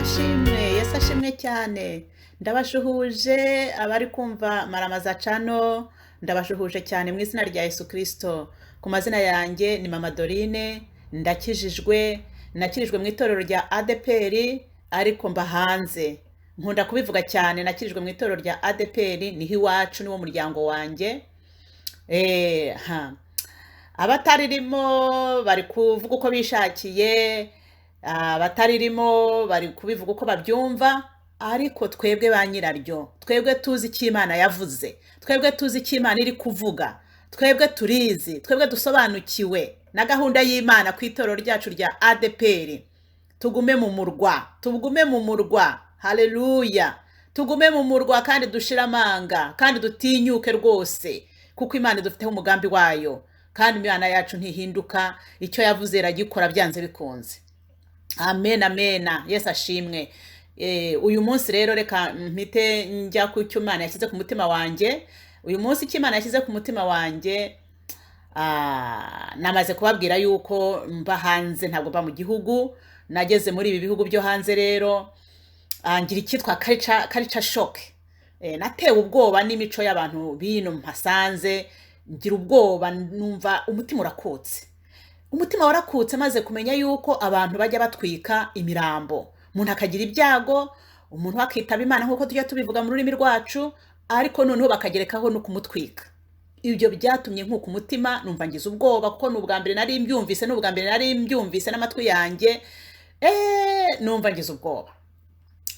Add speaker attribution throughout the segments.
Speaker 1: Ashimwe, Yesu ashimwe cyane. Ndabashuhuje abari kumva Maramaza Channel, ndabashuhuje cyane mu izina rya Yesu Kristo. Ku mazina yanjye ni Mama Dorine, ndakijijwe, nakirijwe mu itorero rya ADEPR ariko mba hanze. Nkunda kubivuga cyane, nakirijwe mu itorero rya ADEPR, niho iwacu, niwo muryango wanjye. Ha. Abataririmo bari kuvuga uko bishakiye, abataririmo bari kubivuga uko babyumva, ariko twebwe ba nyiraryo, twebwe tuzi icyo Imana yavuze, twebwe tuzi icyo Imana iri kuvuga, twebwe turizi, twebwe dusobanukiwe na gahunda y'Imana ku itorero ryacu rya ADEPR. Tugume mu murwa, tugume mu murwa, haleluya, tugume mu murwa kandi dushire amanga kandi dutinyuke rwose, kuko Imana idufiteho umugambi wayo, kandi Imana yacu ntihinduka, icyo yavuze iragikora byanze bikunze. Amen, amen, Yesu ashimwe. Uyu munsi rero reka mpite njya ku cyo Imana yashyize ku mutima wanjye. Uyu munsi icyo Imana yashyize ku mutima wanjye, namaze kubabwira yuko mba hanze, ntabwo mba mu gihugu. Nageze muri ibi bihugu byo hanze rero, ngira icyitwa culture shock. Natewe ubwoba n'imico y'abantu bino mpasanze, ngira ubwoba, numva umutima urakutse. Umutima warakutse maze kumenya yuko abantu bajya batwika imirambo, umuntu akagira ibyago, umuntu akitaba Imana nk'uko tujya tubivuga mu rurimi rwacu, ariko noneho bakagerekaho no kumutwika. Ibyo byatumye nkuka umutima, numva ngize ubwoba, kuko ni ubwa mbere nari mbyumvise, ni ubwa mbere nari mbyumvise n'amatwi yanjye, numva ngize ubwoba.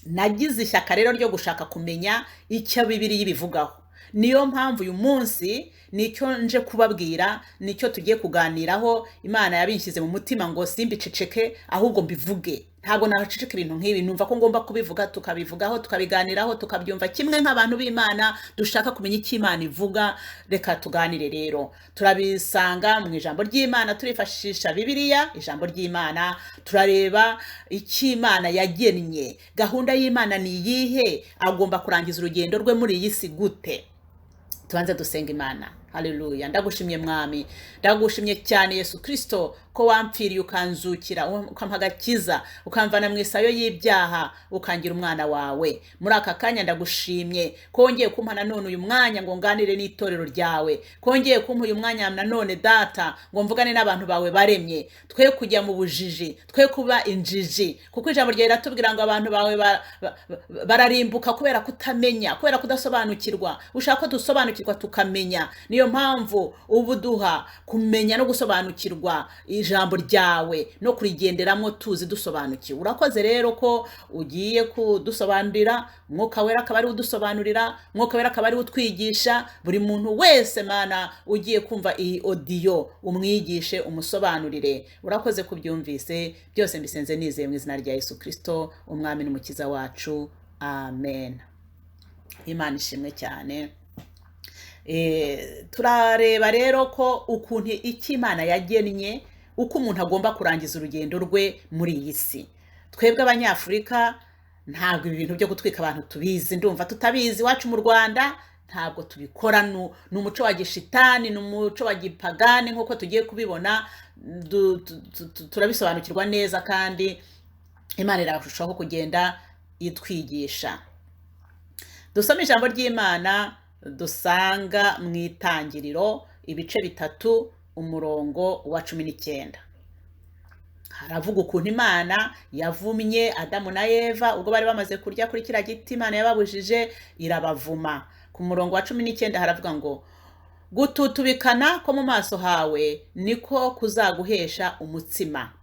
Speaker 1: Nagize ishyaka rero ryo gushaka kumenya icyo Bibiliya ibivugaho. Niyo mpamvu uyu munsi nicyo nje kubabwira, nicyo tugiye kuganiraho. Imana yabinshyize mu mutima ngo simbiceceke, ahubwo mbivuge. Ntabwo naceceka ibintu nk'ibi, numva ko ngomba kubivuga, tukabivugaho, tukabiganiraho, tukabyumva kimwe nk'abantu b'Imana dushaka kumenya icyo Imana ivuga. Reka tuganire rero. Turabisanga mu ijambo ry'Imana, turifashisha Bibiliya, ijambo ry'Imana, turareba icyo Imana yagennye, gahunda y'Imana ni iyihe, agomba kurangiza urugendo rwe muri iyi si gute. Tubanze dusenga Imana. Haleluya, ndagushimye Mwami, ndagushimye cyane Yesu Kristo, ko wampfiriye ukanzukira, ukampa agakiza, ukamvana mu isayo y'ibyaha, ukangira umwana wawe. Muri aka kanya ndagushimye ko wongeye kumpa nanone uyu mwanya ngo nganire n'itorero ryawe, ko wongeye kumpa uyu mwanya nanone Data ngo mvugane n'abantu bawe baremye, twe kujya mu bujiji, twe kuba injiji, kuko ijambo ryawe riratubwira ngo abantu bawe bararimbuka kubera kutamenya, kubera kudasobanukirwa. Ushaka ko dusobanukirwa tukamenya. Niyo mpamvu ubu duha kumenya no gusobanukirwa ijambo ryawe no kurigenderamo tuzi dusobanukiwe. Urakoze rero ko ugiye kudusobanurira, Mwuka Wera akaba ari udusobanurira, Mwuka Wera akaba ari utwigisha. Buri muntu wese Mana ugiye kumva iyi audio umwigishe, umusobanurire. Urakoze kubyumvise byose, mbisenze nizeye mu izina rya Yesu Kristo umwami n'umukiza wacu, amen. Imana ishimwe cyane. Turareba rero ko ukuntu icyo Imana yagennye, uko umuntu agomba kurangiza urugendo rwe muri iyi si. Twebwe Abanyafurika ntabwo ibi bintu byo gutwika abantu tubizi, ndumva tutabizi iwacu mu Rwanda, ntabwo tubikora. Ni umuco wa gishitani, ni umuco wa gipagani, nk'uko tugiye kubibona, turabisobanukirwa neza, kandi Imana irarushaho kugenda itwigisha. Dusome ijambo ry'Imana dusanga mu Itangiriro ibice 3 umurongo wa 19. Haravuga ukuntu Imana yavumye Adamu na Eva ubwo bari bamaze kurya kuri kiriya giti Imana yababujije, irabavuma. Ku murongo wa 19 haravuga ngo gututubikana ko mu maso hawe niko kuzaguhesha umutsima,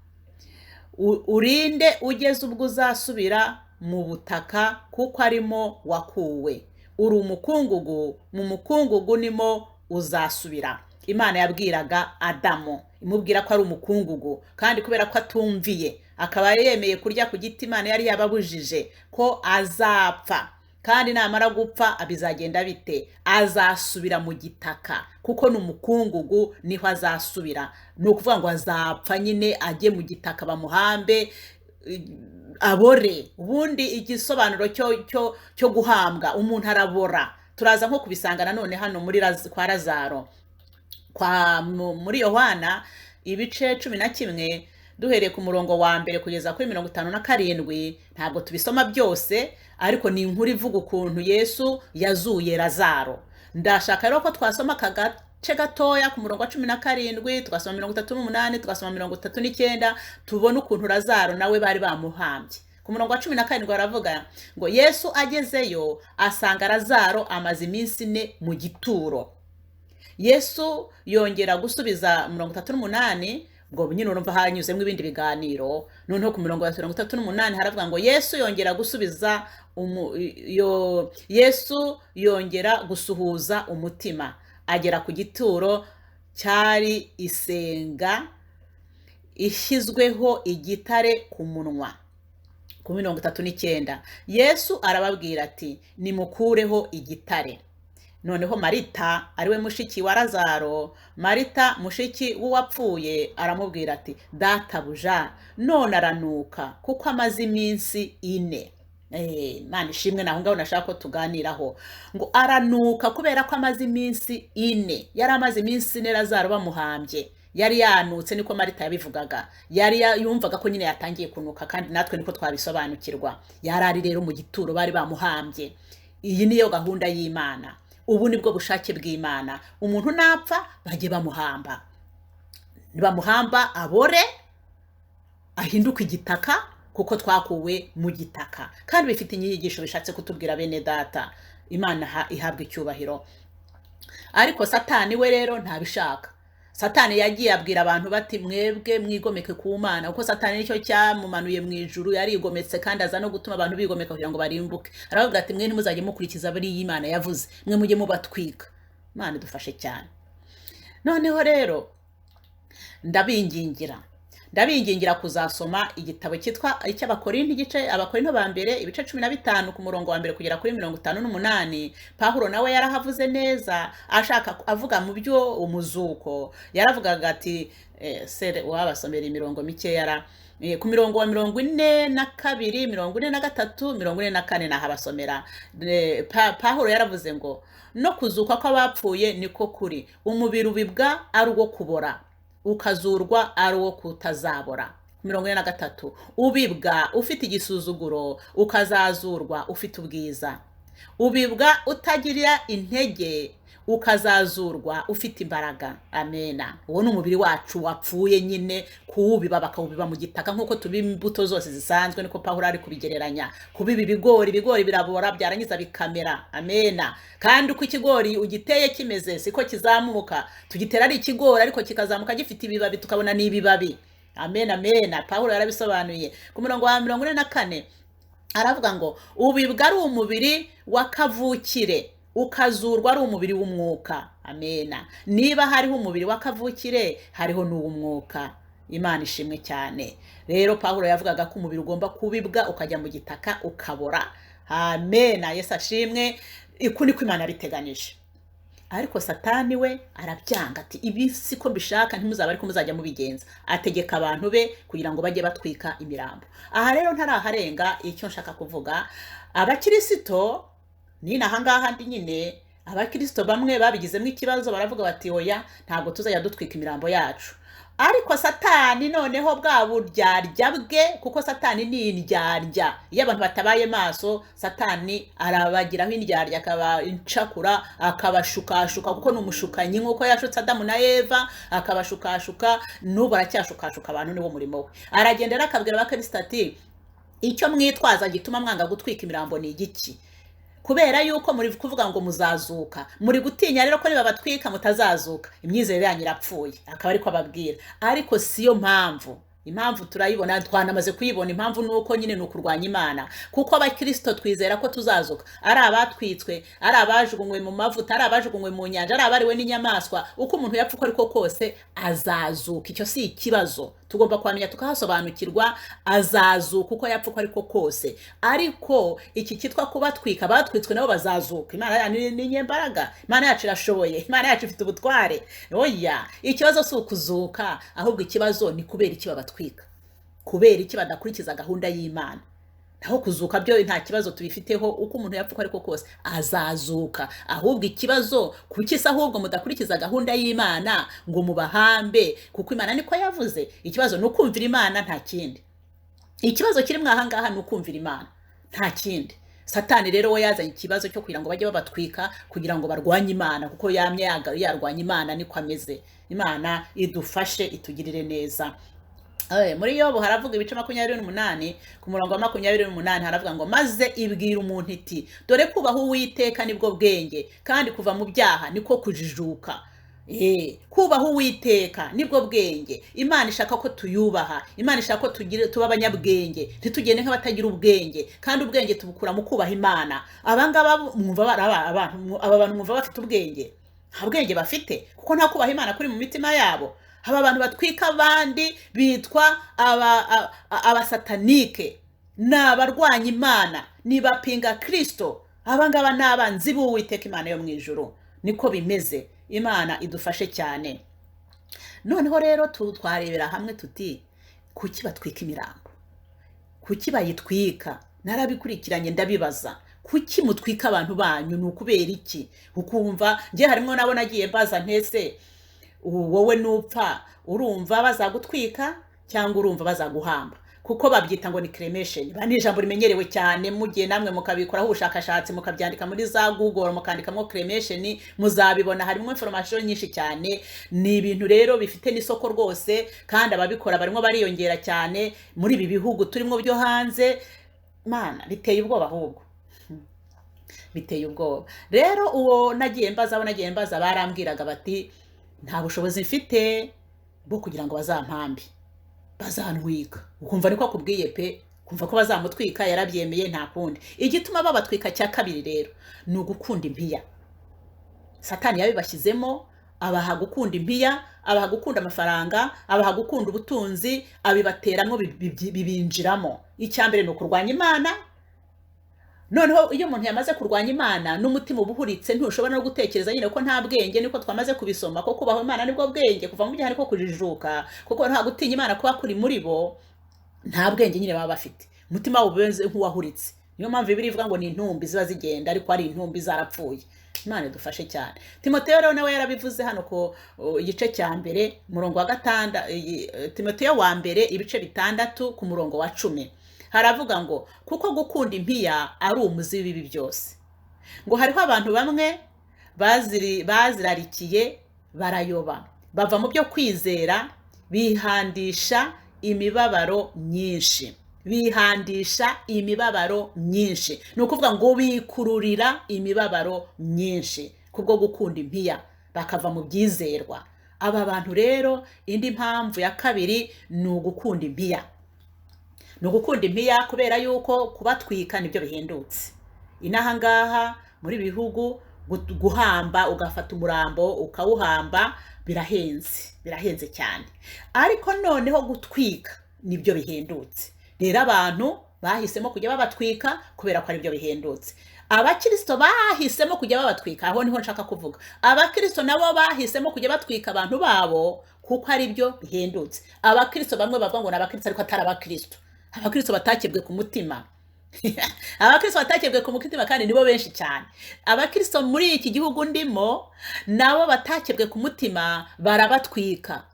Speaker 1: urinde ugeze ubwo uzasubira mu butaka, kuko arimo wakuwe. Uri umukungugu, mu mukungugu nimo uzasubira. Imana yabwiraga Adamu imubwira ko ari umukungugu, kandi kubera ko atumviye akaba yemeye kurya ku giti Imana yari yababujije, ko azapfa, kandi namara gupfa bizagenda bite? Azasubira mu gitaka, kuko ni umukungugu niho azasubira. Ni ukuvuga ngo azapfa nyine ajye mu gitaka bamuhambe, abore. Ubundi igisobanuro cyo guhambwa, umuntu arabora. Turaza nko kubisanga nanone hano muri kwa Lazaro, muri Yohana ibice 11. Duhereye ku murongo wa 1 kugeza kuri 57. Ntabwo tubisoma byose, ariko ni inkuru ivuga ukuntu Yesu yazuye Lazaro. Ndashaka rero ko twasoma aka gace gatoya ku murongo wa 17, tugasoma 38, tugasoma 39, tubone ukuntu Lazaro nawe bari bamuhambye. Ku murongo wa 17 baravuga ngo Yesu agezeyo asanga Lazaro amaze iminsi 4 mu gituro. Yesu yongera gusubiza 38, ubwo nyine urumva hanyuzemo ibindi biganiro. Noneho ku mirongo ya 38 haravuga ngo Yesu yongera gusubiza Yesu yongera gusuhuza umutima, agera ku gituro cyari isenga ishyizweho igitare ku munwa. Ku 39 Yesu arababwira ati nimukureho igitare. Noneho Marita ariwe mushiki wa Lazaro, Marita mushiki w'uwapfuye, aramubwira ati databuja, none aranuka kuko amaze iminsi 4. Imana ishimwe, naho ngaho nashaka ko tuganiraho ngo aranuka kubera ko amaze iminsi 4. Yari amaze iminsi 4 Lazaro bamuhambye, yari yanutse, niko Marita yabivugaga. Yari yumvaga ko nyine yatangiye kunuka, kandi natwe niko twabisobanukirwa. Yari ari rero mu gituro bari bamuhambye. Iyi niyo gahunda y'Imana, ubu nibwo bushake bw'Imana. Umuntu napfa bajye bamuhamba, nibamuhamba abore ahinduke igitaka, kuko twakuwe mu gitaka. Kandi bifite inyigisho bishatse kutubwira bene data. Imana ihabwa icyubahiro. Ariko Satani we rero ntabishaka. Satani yagiye abwira abantu bati mwebwe mwigomeke ku Mana, kuko Satani nicyo cyamumanuye mu ijuru, yarigometse kandi aza no gutuma abantu bigomeka kugira ngo barimbuke. Aravuga ati mwe ntimuzajye mukurikiza bari Imana yavuze, mwe mujye mubatwika. Imana idufashe cyane. Noneho rero ndabingingira kuzasoma igitabo cyitwa icy'Abakorinto, igice Abakorinto ba mbere ibice 15 ku murongo wa 1 kugera kuri 58. Pawulo nawe yarahavuze neza, ashaka avuga mu byo umuzuko. Yaravugaga ati sere wabasomera imirongo mike yara ku mirongo wa 42, 43, 44 nahabasomera. Pawulo yaravuze ngo no kuzuka kw'abapfuye niko kuri, umubiri ubibwa ari uwo kubora, ukazurwa ari uwo kutazabora. 43 ubibwa ufite igisuzuguro, ukazazurwa ufite ubwiza. Ubibwa utagira intege, ukazazurwa ufite imbaraga. Amena. Uwo ni umubiri wacu wapfuye nyine, kuwubiba bakawubiba mu gitaka nk'uko tubiba imbuto zose zisanzwe, niko Pawulo ari kubigereranya. Kubiba ibigori, ibigori birabora byarangiza bikamera. Amena. Kandi uko ikigori ugiteye kimeze siko kizamuka. Tugitera ari ikigori ariko kikazamuka gifite ibibabi, tukabona ni ibibabi. Amena, amena. Pawulo yarabisobanuye. Ku murongo wa 44 aravuga ngo ubibwa ari umubiri wa kavukire, ukazurwa ari umubiri w'umwuka. Amena. Niba hariho umubiri wa kavukire, hariho n'uw'umwuka. Imana ishimwe cyane. Rero Pawulo yavugaga ko umubiri ugomba kubibwa ukajya mu gitaka ukabora. Amena. Yesu ashimwe. Iku niko Imana yabiteganije. Ariko Satani we arabyanga ati ibi siko mbishaka, ntimuzaba ariko muzajya mubigenza. Ategeka abantu be kugira ngo bajye batwika imirambo. Aha rero ntaraharenga icyo nshaka kuvuga. Abakirisito ni nahangaha ndi nyine, abakirisito bamwe babigizemo ikibazo, baravuga bati oya ntabwo tuzajya dutwika imirambo yacu. Ariko Satani noneho bwa buryarya bwe, kuko Satani ni indyarya. Iyo abantu batabaye maso, Satani arabagiraho indyarya, akaba incakura, akabashukashuka, kuko ni umushukanyi nk'uko yashutse Adamu na Eva, akabashukashuka, n'ubu aracyashukashuka abantu, niwo murimo we. Aragenda akabwira abakirisito ati icyo mwitwaza gituma mwanga gutwika imirambo ni igiki? Kubera yuko muri kuvuga ngo muzazuka, muri gutinya rero ko niba batwika mutazazuka, imyizerere yanyu irapfuye. Akaba ariko ababwira. Ariko siyo mpamvu. Impamvu turayibona, twanamaze kuyibona. Impamvu nuko nyine ni ukurwanya Imana, kuko abakirisito twizera ko tuzazuka, ari abatwitswe, ari abajugunywe mu mavuta, ari abajugunywe mu nyanja, ari abariwe n'inyamaswa. Uko umuntu yapfa uko ariko kose azazuka. Icyo si ikibazo, tugomba kwamenya tukahasobanukirwa. Azazuka uko yapfa uko ariko kose. Ariko iki cyitwa kubatwika, batwitswe nabo bazazuka. Imana ni nyembaraga, Imana yacu irashoboye, Imana yacu ifite ubutware. Oya, ikibazo si ukuzuka, ahubwo ikibazo ni kubera iki babatwika, kubera iki badakurikiza gahunda y'Imana. Naho kuzuka byo nta kibazo tubifiteho, uko umuntu yapfa uko ariko kose azazuka. Ahubwo ikibazo, kuki se ahubwo mudakurikiza gahunda y'Imana ngo mubahambe? Kuko Imana niko yavuze. Ikibazo ni ukumvira Imana, nta kindi. Ikibazo kiri mwaha ngaha ni ukumvira Imana, nta kindi. Satani rero we yazanye ikibazo cyo kugira ngo bajye babatwika kugira ngo barwanye Imana, kuko yamye yarwanya Imana, niko ameze. Imana idufashe, itugirire neza. Muri Yobu haravuga ibice 28 ku murongo wa 28, haravuga ngo: "Maze ibwira umuntu iti: 'Dore kubaha Uwiteka nibwo bwenge, kandi kuva mu byaha niko kujijuka.'" Kubaha Uwiteka nibwo bwenge. Imana ishaka ko tuyubaha, Imana ishaka ko tuba abanyabwenge, ntitugende nk'abatagira ubwenge, kandi ubwenge tubukura mu kubaha Imana. Abangaba mwumva aba bantu mwumva bafite ubwenge? Nta bwenge bafite, kuko nta kubaha Imana kuri mu mitima yabo. Aba bantu batwika abandi bitwa abasatanike, ni abarwanya Imana, ni bapinga Kristo. Aba ngaba ni abanzi b'Uwiteka Imana yo mu ijuru, niko bimeze. Imana idufashe cyane. Noneho rero twarebera hamwe tuti: kuki batwika imirambo? Kuki bayitwika? Narabikurikiranye, ndabibaza: kuki mutwika abantu banyu? Ni ukubera iki? Ukumva njye harimo nabo nagiye mbaza ntese: wowe nupfa urumva bazagutwika cyangwa urumva bazaguhamba? Kuko babyita ngo ni cremation. Ba ni ijambo rimenyerewe cyane, mugiye namwe mukabikoraho ubushakashatsi, mukabyandika muri za Google, mukandikamo cremation, muzabibona, harimo information nyinshi cyane. Ni ibintu rero bifite n'isoko rwose, kandi ababikora barimo bariyongera cyane muri ibi bihugu turimo byo hanze. Mana, biteye ubwoba, ahubwo biteye ubwoba. Rero uwo nagiye mbaza, abo nagiye mbaza barambwiraga bati: "Nta bushobozi mfite bwo kugira ngo bazampambe, bazantwika." Ukumva niko akubwiye pe, kumva ko bazamutwika yarabyemeye, nta kundi. Igituma babatwika cya kabiri rero ni ugukunda impiya. Satani yabibashyizemo, abaha gukunda impiya, abaha gukunda amafaranga, abaha gukunda ubutunzi, abibateramo, bibinjiramo. Icya mbere ni ukurwanya Imana. Noneho iyo umuntu yamaze kurwanya Imana n'umutima uba uhuritse, ntushobora no gutekereza nyine, ko nta bwenge. Niko twamaze kubisoma ko kubaho Imana nibwo bwenge, kuva mu byaha niko kujijuka. Kuko nta gutinya Imana kuba kuri muri bo, nta bwenge nyine baba bafite, umutima wabo umeze nk'uwahuritse. Niyo mpamvu Bibiliya ivuga ngo ni intumbi ziba zigenda, ariko ari intumbi zarapfuye. Imana idufashe cyane. Timoteyo rero nawe yarabivuze hano ko igice cya mbere umurongo wa 6, Timoteyo wa mbere ibice 6 ku murongo wa 10, haravuga ngo: "Kuko gukunda impiya ari umuzi w'ibibi byose." Ngo hariho abantu bamwe bazirarikiye barayoba, bava mu byo kwizera, bihandisha imibabaro myinshi. Bihandisha imibabaro myinshi, ni ukuvuga ngo bikururira imibabaro myinshi kubwo gukunda impiya, bakava mu byizerwa. Aba bantu rero, indi mpamvu ya kabiri ni ugukunda impiya. Ni ugukunda impiya kubera yuko kubatwika nibyo bihendutse inaha ngaha muri ibi bihugu. Guhamba, ugafata umurambo ukawuhamba, birahenze, birahenze cyane. Ariko noneho gutwika nibyo bihendutse. Rero abantu bahisemo kujya babatwika kubera ko aribyo bihendutse. Abakirisito bahisemo kujya babatwika, aho niho nshaka kuvuga. Abakirisito nabo bahisemo kujya batwika abantu babo kuko aribyo bihendutse. Abakirisito bamwe bavuga ngo ni abakirisito ariko atari abakirisito, abakirisito batakebwe ku mutima, abakirisito batakebwe ku mutima, kandi nibo benshi cyane. Abakirisito muri iki gihugu ndimo nabo batakebwe ku mutima barabatwika,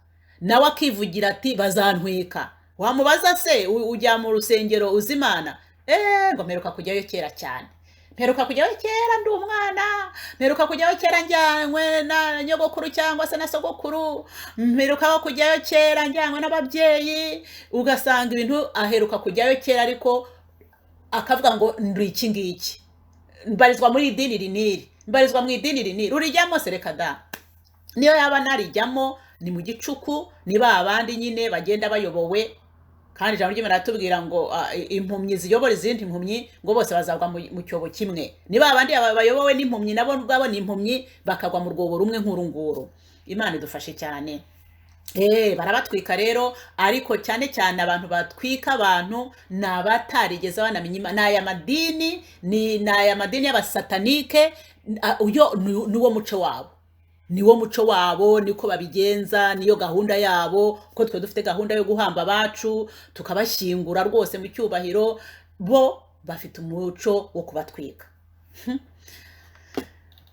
Speaker 1: nawe akivugira ati: "Bazantwika." Wamubaza se: "Ujya mu rusengero, uzi Imana?" "Eee," ngo "mperuka kujyayo kera cyane, mperuka kujyayo kera ndi umwana, mperuka kujyayo kera njyanywe na nyogokuru cyangwa se na sogokuru, mperuka kujyayo kera njyanywe n'ababyeyi." Ugasanga ibintu aheruka kujyayo kera, ariko akavuga ngo: "Ndi iki ngiki, mbarizwa muri idini iri n'iri, mbarizwa mu idini iri n'iri." Urijyamo se? Reka da. Niyo yaba narijyamo ni mu gicuku, ni ba bandi nyine bagenda bayobowe. Kandi ijambo ry'Imana riratubwira ngo impumyi ziyobora izindi mpumyi, ngo bose bazagwa mu cyobo kimwe. Ni ba bandi bayobowe n'impumyi, nabo ubwabo ni impumyi, bakagwa mu rwobo rumwe nk'uru nguru. Imana idufashe cyane. Barabatwika rero, ariko cyane cyane abantu batwika abantu ni abatarigeze banamenya Imana. Ni aya madini, ni aya madini y'abasatanike, uyo ni wo muco wabo, niwo muco wabo, niko babigenza, niyo gahunda yabo. Ko twe dufite gahunda yo guhamba abacu, tukabashyingura rwose mu cyubahiro. Bo bafite umuco wo kubatwika.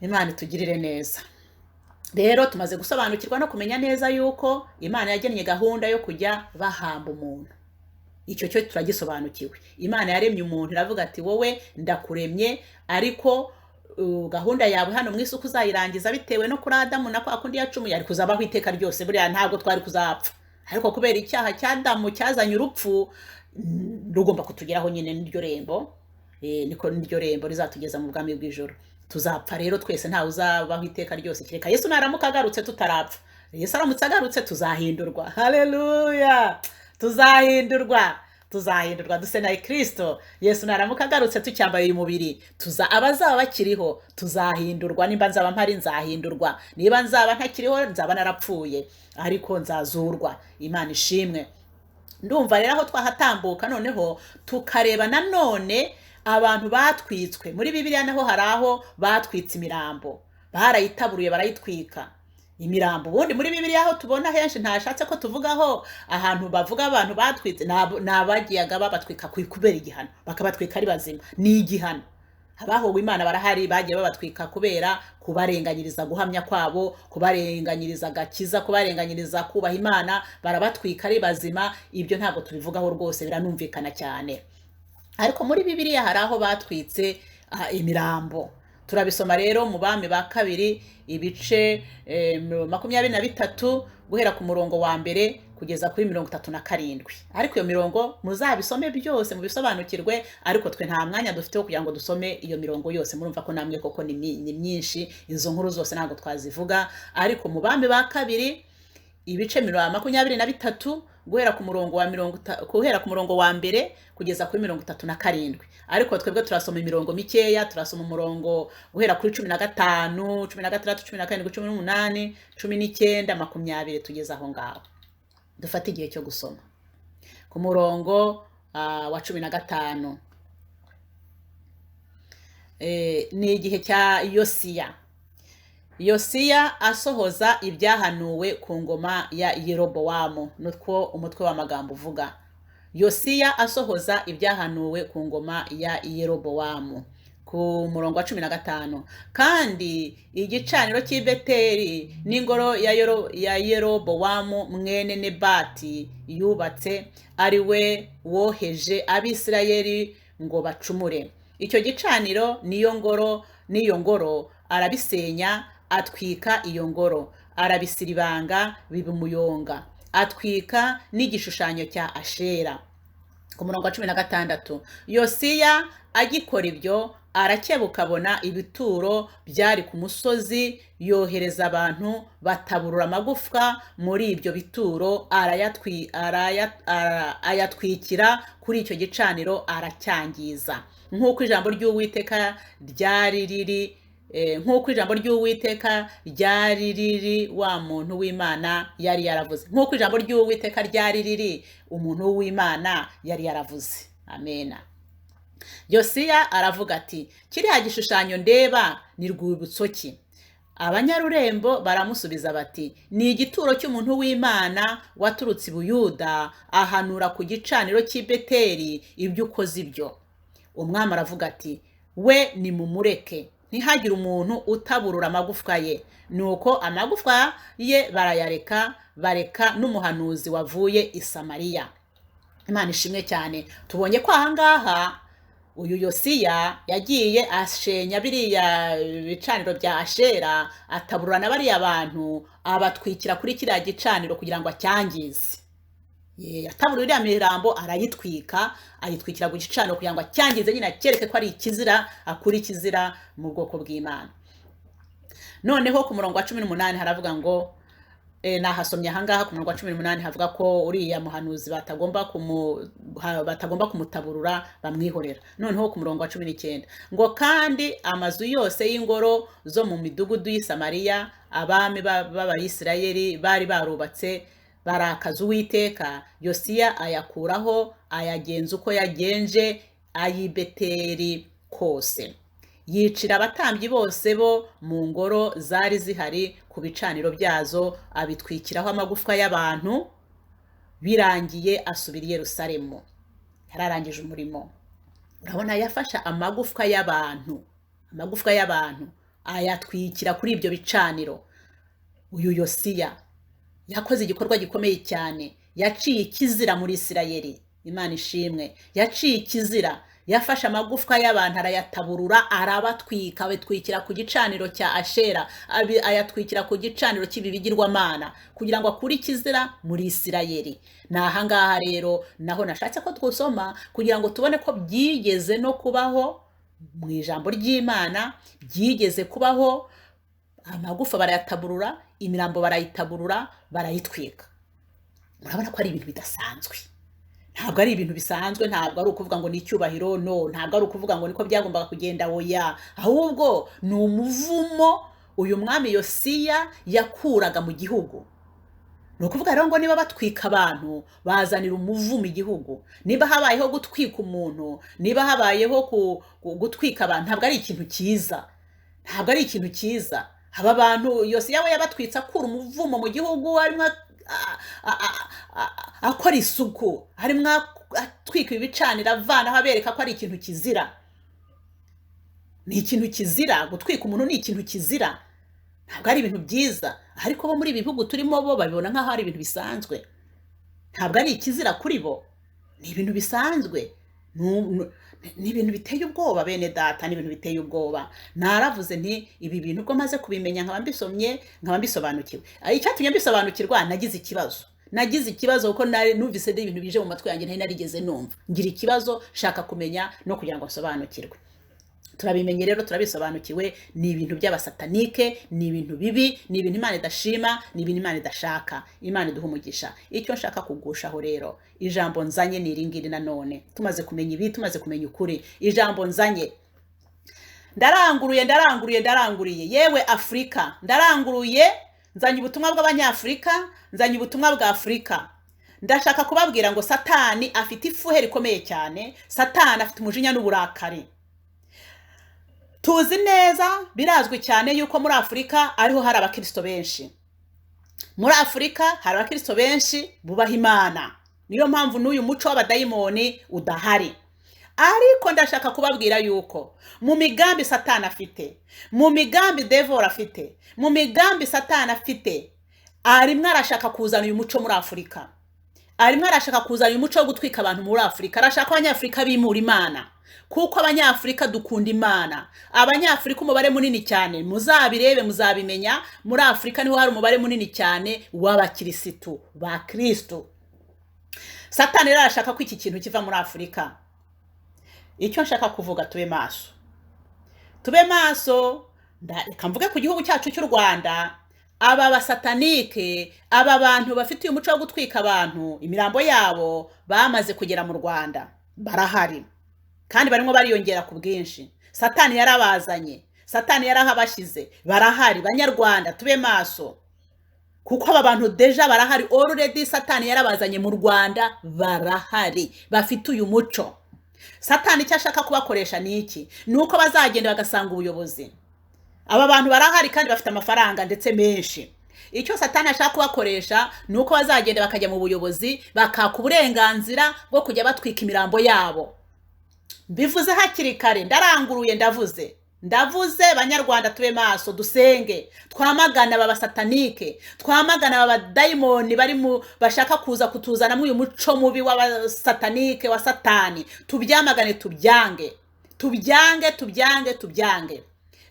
Speaker 1: Imana itugirire neza. Rero tumaze gusobanukirwa no kumenya neza yuko Imana yagennye gahunda yo kujya bahamba umuntu. Icyo cyo turagisobanukiwe. Imana yaremye umuntu, iravuga ati: "Wowe ndakuremye, ariko gahunda yawe hano mu isi uko uzayirangiza bitewe no kuri Adamu na kwa kundi yacumuye, ari kuzabaho iteka ryose. Buriya ntabwo twari kuzapfa, ariko kubera icyaha cya Adamu cyazanye urupfu, rugomba kutugeraho nyine. N'iryo rembo, niko n'iryo rembo rizatugeza mu bwami bw'ijoro. Tuzapfa rero twese, ntawe uzabaho iteka ryose, kereka Yesu naramuka agarutse tutarapfa. Yesu aramutse agarutse tuzahindurwa. Haleluya! Tuzahindurwa, tuzahindurwa duse na Kristo. Yesu naramuka agarutse tucyambaye uyu mubiri, tuza abazaba bakiriho tuzahindurwa. Nimba nzaba mpari nzahindurwa, niba nzaba ntakiriho nzaba narapfuye, ariko nzazurwa. Imana ishimwe. Ndumva rero aho twahatambuka, noneho tukareba nanone abantu batwitswe muri Bibiliya. Naho hari aho batwitse imirambo, barayitaburuye barayitwika imirambo. Ubundi muri Bibiliya aho tubona henshi, ntashatse ko tuvugaho ahantu bavuga abantu batwitse, ni abagiyaga babatwika kubera igihano, bakabatwika ari bazima, ni igihano. Abahowe Imana barahari, bagiye babatwika kubera kubarenganyiriza guhamya kwabo, kubarenganyiriza agakiza, kubarenganyiriza kubaha Imana, barabatwika ari bazima. Ibyo ntabwo tubivugaho rwose, biranumvikana cyane. Ariko muri Bibiliya hari aho batwitse imirambo. Turabisoma rero mu Bami ba Kabiri, ibice 23, guhera ku murongo wa 1 kugeza kuri 37. Ariko iyo mirongo muzabisome byose mubisobanukirwe, ariko twe nta mwanya dufite wo kugira ngo dusome iyo mirongo yose. Murumva ko namwe koko ni myinshi, izo nkuru zose ntabwo twazivuga. Ariko mu Bami ba Kabiri, ibice 23, guhera ku murongo wa guhera ku murongo wa 1 kugeza kuri 37. Ariko twebwe turasoma imirongo mikeya, turasoma umurongo guhera kuri 15, 16, 17, 18, 19, 20, tugeze aho ngaho. Dufate igihe cyo gusoma ku murongo wa 15. Ni igihe cya Yosiya. Yosiya asohoza ibyahanuwe ku ngoma ya Yerobowamu, nutwo umutwe w'amagambo uvuga. Yosiya asohoza ibyahanuwe ku ngoma ya Yerobowamu. Ku murongo wa 15: "Kandi igicaniro cy'i Beteli n'ingoro ya Yerobowamu mwene Nebati yubatse, ari we woheje Abisirayeli ngo bacumure, icyo gicaniro n'iyo ngoro arabisenya, atwika iyo ngoro, arabisiribanga biba umuyonga, atwika n'igishushanyo cya Ashera." Ku murongo wa 16: "Yosiya agikora ibyo, arakebuka abona ibituro byari ku musozi, yohereza abantu bataburura amagufwa muri ibyo bituro, ayatwikira kuri icyo gicaniro, aracyangiza, nk'uko ijambo ry'Uwiteka ryari riri nk'uko ijambo ry'Uwiteka ryari riri wa muntu w'Imana yari yaravuze, nk'uko ijambo ry'Uwiteka ryari riri umuntu w'Imana yari yaravuze." Amena. Yosiya aravuga ati: "Kiriya gishushanyo ndeba ni rwibutso ki?" Abanyarurembo baramusubiza bati: "Ni igituro cy'umuntu w'Imana waturutse i Buyuda, ahanura ku gicaniro cy'i Beteli ibyo ukoze ibyo." Umwami aravuga ati: "We nimumureke, ntihagire umuntu utaburura amagufwa ye." Nuko amagufwa ye barayareka, bareka n'umuhanuzi wavuye i Samariya. Imana ishimwe cyane. Tubonye ko ahangaha uyu Yosiya yagiye ashenya biriya bicaniro bya Ashera, ataburura na bariya bantu, abatwikira kuri kiriya gicaniro kugira ngo acyangize. Yatabura iriya mirambo arayitwika, ayitwikira ku gicaniro kugira ngo acyangize nyine, acyereke ko ari ikizira, akura ikizira mu bwoko bw'Imana. Noneho ku murongo wa 18 haravuga ngo, nahasomye ahangaha ku murongo wa 18, havuga ko uriya muhanuzi batagomba kumutaburura, bamwihorera. Noneho ku murongo wa 19 ngo: "Kandi amazu yose y'ingoro zo mu midugudu y'i Samariya abami b'Abayisirayeli bari barubatse barakaza Uwiteka, Yosiya ayakuraho, ayagenza uko yagenje ay'i Beteli kose. Yicira abatambyi bose bo mu ngoro zari zihari ku bicaniro byazo, abitwikiraho amagufwa y'abantu. Birangiye asubira i Yerusalemu." Yararangije umurimo. Urabona yafashe amagufwa y'abantu, amagufwa y'abantu ayatwikira kuri ibyo bicaniro. Uyu Yosiya yakoze igikorwa gikomeye cyane, yaciye ikizira muri Isirayeli. Imana ishimwe, yaciye ikizira, yafashe amagufwa y'abantu arayataburura, arabatwika, abitwikira ku gicaniro cya Ashera, ayatwikira ku gicaniro cy'ibi bigirwamana kugira ngo akure ikizira muri Isirayeli. Ni ahangaha rero naho nashatse ko twusoma kugira ngo tubone ko byigeze no kubaho mu ijambo ry'Imana, byigeze kubaho, amagufa barayataburura, imirambo barayitaburura, barayitwika. Murabona ko ari ibintu bidasanzwe. Ntabwo ari ibintu bisanzwe, ntabwo ari ukuvuga ngo ni icyubahiro, no, ntabwo ari ukuvuga ngo niko byagombaga kugenda, oya. Ahubwo ni umuvumo uyu mwami Yosiya yakuraga mu gihugu. Ni ukuvuga rero ngo niba batwika abantu, bazanira umuvumo igihugu. Niba habayeho gutwika umuntu, niba habayeho gutwika abantu, ntabwo ari ikintu cyiza. Ntabwo ari ikintu cyiza. Aba bantu Yosiya we yabatwitse akura umuvumo mu gihugu, arimo akora isuku, arimo atwika ibicaniro, avanaho, abereka ko ari ikintu kizira. Ni ikintu kizira, gutwika umuntu ni ikintu kizira, ntabwo ari ibintu byiza. Ariko bo muri ibi bihugu turimo bo babibona nk'aho ari ibintu bisanzwe. Ntabwo ari ikizira kuri bo, ni ibintu bisanzwe. Ni ibintu biteye ubwoba bene data, ni ibintu biteye ubwoba. Naravuze nti ibi bintu ubwo maze kubimenya nkaba mbisomye, nkaba mbisobanukiwe. Icyatumye mbisobanukirwa, nagize ikibazo. Nagize ikibazo kuko numvise ibintu bije mu matwi yanjye ntari narigeze numva. Ngira ikibazo, shaka kumenya no kugira ngo nsobanukirwe. Turabimenye rero, turabisobanukiwe, ni ibintu by'abasatanike, ni ibintu bibi, ni ibintu Imana idashima, ni ibintu Imana idashaka. Imana iduha umugisha. Icyo nshaka kugushaho rero, ijambo nzanye ni iri ngiri nanone. Tumaze kumenya ibi, tumaze kumenya ukuri, ijambo nzanye, ndaranguruye, ndaranguruye, ndaranguriye, yewe Afurika, ndaranguruye, nzanye ubutumwa bw'Abanyafurika, nzanye ubutumwa bwa Afurika. Ndashaka kubabwira ngo Satani afite ifuhe rikomeye cyane, Satani afite umujinya n'uburakari. Tuzi neza, birazwi cyane yuko muri Afurika ariho hari abakristo benshi. Muri Afurika hari abakristo benshi bubaha Imana. Niyo mpamvu n'uyu muco w'abadayimoni udahari. Ariko ndashaka kubabwira yuko mu migambi Satani afite, mu migambi devil afite, mu migambi Satani afite, arimwo arashaka kuzana uyu muco muri Afurika. Arimwo arashaka kuzana uyu muco wo gutwika abantu muri Afurika. Arashaka ko Abanyafurika bimura Imana. Kuko Abanyafurika dukunda Imana. Abanyafurika umubare munini cyane, muzabirebe muzabimenya, muri Afurika niho hari umubare munini cyane w'abakirisitu ba Kristo. Satani rero arashaka ko iki kintu kiva muri Afurika. Icyo nshaka kuvuga, tube maso. Tube maso, reka mvuge ku gihugu cyacu cy'u Rwanda, aba basatanike, aba bantu bafite uyu muco wo gutwika abantu, imirambo yabo bamaze kugera mu Rwanda, barahari. Kandi barimo bariyongera ku bwinshi. Satani yarabazanye, Satani yarahabashyize, barahari. Banyarwanda tube maso, kuko aba bantu déjà barahari already. Satani yarabazanye mu Rwanda, barahari, bafite uyu muco. Satani icyo ashaka kubakoresha ni iki? Ni uko bazagenda bagasanga ubuyobozi. Aba bantu barahari kandi bafite amafaranga ndetse menshi. Icyo Satani ashaka kubakoresha ni uko bazagenda bakajya mu buyobozi, bakaka uburenganzira bwo kujya batwika imirambo yabo. Mbivuze hakiri kare, ndaranguruye, ndavuze, ndavuze, Banyarwanda tube maso, dusenge, twamagana aba basatanike, twamagana aba badayimoni bari mu bashaka kuza kutuzanamo uyu muco mubi w'abasatanike wa Satani. Tubyamagane, tubyange, tubyange, tubyange, tubyange.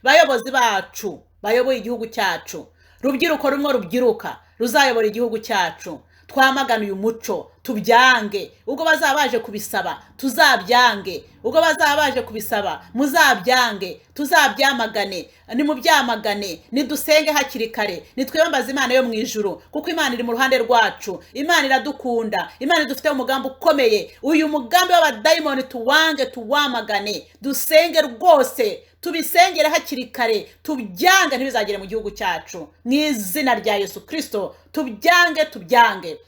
Speaker 1: Bayobozi bacu bayoboye igihugu cyacu, rubyiruko rumwe rubyiruka ruzayobora igihugu cyacu, twamagane uyu muco, tubyange. Ubwo bazaba baje kubisaba tuzabyange, ubwo bazaba baje kubisaba muzabyange, tuzabyamagane, nimubyamagane, nidusenge hakiri kare, nitwiyambaze Imana yo mu ijuru, kuko Imana iri mu ruhande rwacu, Imana iradukunda, Imana idufiteho umugambi ukomeye. Uyu mugambi w'abadayimoni tuwange, tuwamagane, dusenge rwose, tubisengere hakiri kare, tubyange ntibizagere mu gihugu cyacu, mu izina rya Yesu Kristo, tubyange, tubyange.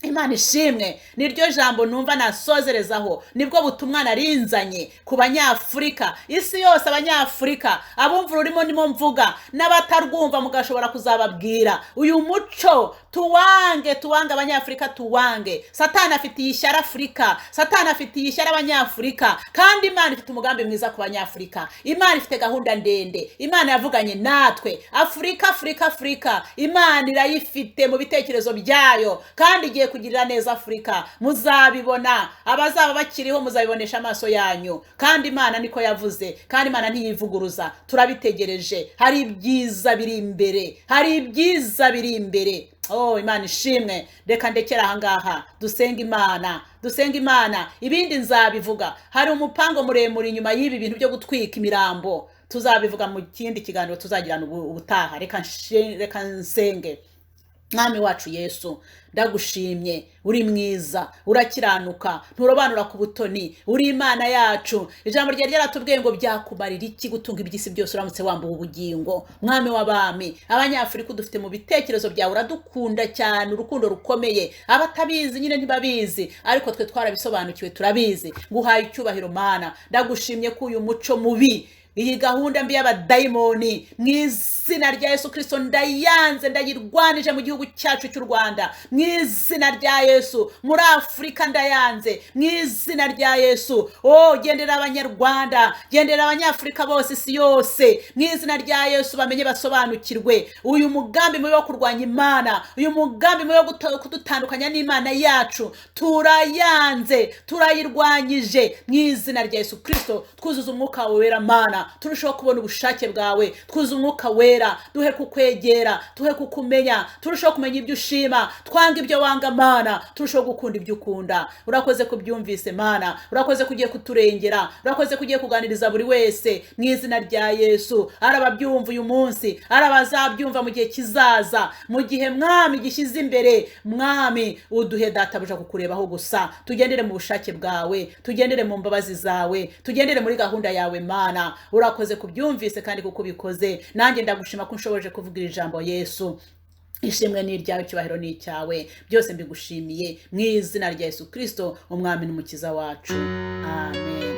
Speaker 1: Imana ishimwe. Niryo jambo numva nasozerezaho, nibwo butumwa narinzanye ku Banyafurika, isi yose, Abanyafurika abumva ururimo ndimo mvuga n'abatarwumva mugashobora kuzababwira. Uyu muco tuwange, tuwange Abanyafurika, tuwange. Satani afitiye ishyari Afurika, Satani afitiye ishyari Abanyafurika, kandi Imana ifite umugambi mwiza ku Banyafurika. Imana ifite gahunda ndende, Imana yavuganye natwe. Afurika, Afurika, Afurika, Imana irayifite mu bitekerezo byayo, kandi igiye kugirira neza Afurika. Muzabibona, abazaba bakiriho muzabibonesha amaso yanyu. Kandi Imana niko yavuze, kandi Imana ntiyivuguruza. Turabitegereje, hari ibyiza biri imbere, hari ibyiza biri imbere. Oh, Imana ishimwe. Reka ndekere ahangaha, dusenga Imana, dusenga Imana. Ibindi nzabivuga, hari umupango muremure inyuma y'ibi bintu byo gutwika imirambo, tuzabivuga mu kindi kiganiro tuzagirana ubutaha. Reka nsenge. Mwami wacu Yesu, ndagushimye, uri mwiza, urakiranuka, nturobanura ku butoni, uri Imana yacu. Ijambo ryari ryaratubwiye ngo byakumarira iki gutunga iby'isi byose uramutse wambuwe ubugingo? Mwami w'abami, Abanyafurika udufite mu bitekerezo byawe, uradukunda cyane, urukundo rukomeye. Abatabizi nyine ntibabizi, ariko twe twarabisobanukiwe, turabizi. Nguhaye icyubahiro Mana, ndagushimye ko uyu muco mubi, iyi gahunda mbi y'abadayimoni, mu izina rya Yesu Kirisito ndayanze, ndayirwanije mu gihugu cyacu cy'u Rwanda, mu izina rya Yesu, muri Afurika ndayanze, mu izina rya Yesu. Oh, gendera Abanyarwanda, gendera Abanyafurika bose, isi yose, mu izina rya Yesu, bamenye basobanukirwe uyu mugambi mubi wo kurwanya Imana, uyu mugambi mubi wo kudutandukanya n'Imana yacu. Turayanze, turayirwanyije mu izina rya Yesu Kirisito. Twuzuze umwuka wawe wera Mana, turushaho kubona ubushake bwawe. Twuzuze umwuka wera, duhe kukwegera, duhe kukumenya, turushaho kumenya ibyo ushima, twanga ibyo wanga Mana, turushaho gukunda ibyo ukunda. Urakoze kubyumvise Mana, urakoze kugiye kuturengera, urakoze kugiye kuganiriza buri wese mu izina rya Yesu. Arababyumva uyu munsi, arabazabyumva mu gihe kizaza, mu gihe Mwami gishyize imbere. Mwami uduhe databuja kukurebaho gusa, tugendere mu bushake bwawe, tugendere mu mbabazi zawe, tugendere muri gahunda yawe Mana. Urakoze kubyumvise kandi kuko ubikoze. Nanjye ndagushima ko unshoboje kuvuga iri jambo Yesu. Ishimwe ni iryawe, icyubahiro ni icyawe, byose mbigushimiye mu izina rya Yesu Kristo, umwami n'umukiza wacu. Amen.